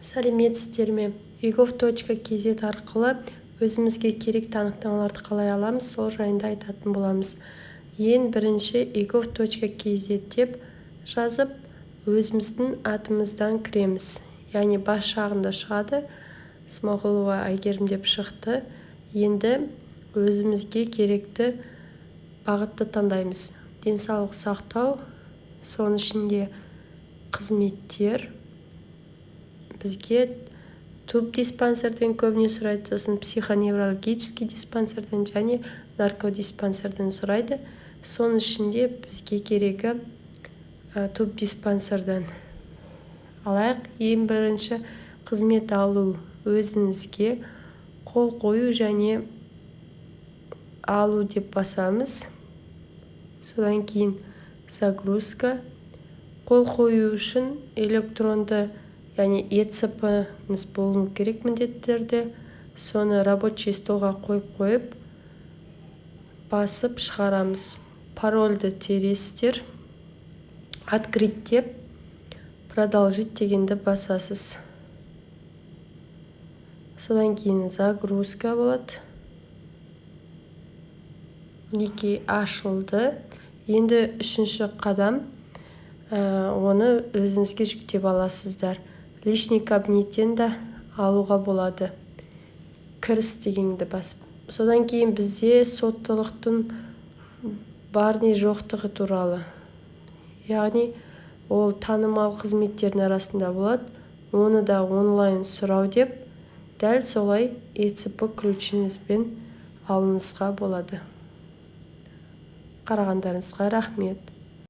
Сәлеметсіздер ме! egov.kz арқылы өзімізге керекті анықтамаларды қалай аламыз, сол жайында айтатын боламыз. Ең бірінші egov.kz деп жазып, өзіміздің атымыздан кіреміз, яғни бас жағында шығады. Смағұлова Әйгерім деп шықты. Енді өзімізге керекті бағытты таңдаймыз: денсаулық сақтау, соның ішінде қызметтер. Бізге тубдиспансерден көбіне сұрайды, сосын психоневрологический диспансерден және наркодиспансерден сұрайды. Соның ішінде бізге керегі тубдиспансерден алайық. Ең бірінші қызмет алу, өзіңізге қол қою және алу деп басамыз. Содан кейін загрузка. Қол қою үшін электронды, яғни ЭЦП-ңыз болуы керек міндетті түрде. Соны рабочий столға қойып, басып шығарамыз. Парольді тересіздер, «Открыть» деп, «Продолжить» дегенді басасыз. Содан кейін загрузка болады. Мінекей, ашылды. Енді үшінші қадам: оны өзіңізге жүктеп аласыздар. Личный кабинеттен де алуға болады, «Кіріс» дегенді басып. Содан кейін бізде соттылықтың бар не жоқтығы туралы, яғни ол танымал қызметтердің арасында болады. Оны да «Онлайн сұрау» деп, дәл солай ЭЦП ключіңізбен алуыңызға болады. Қарағандарыңызға рахмет!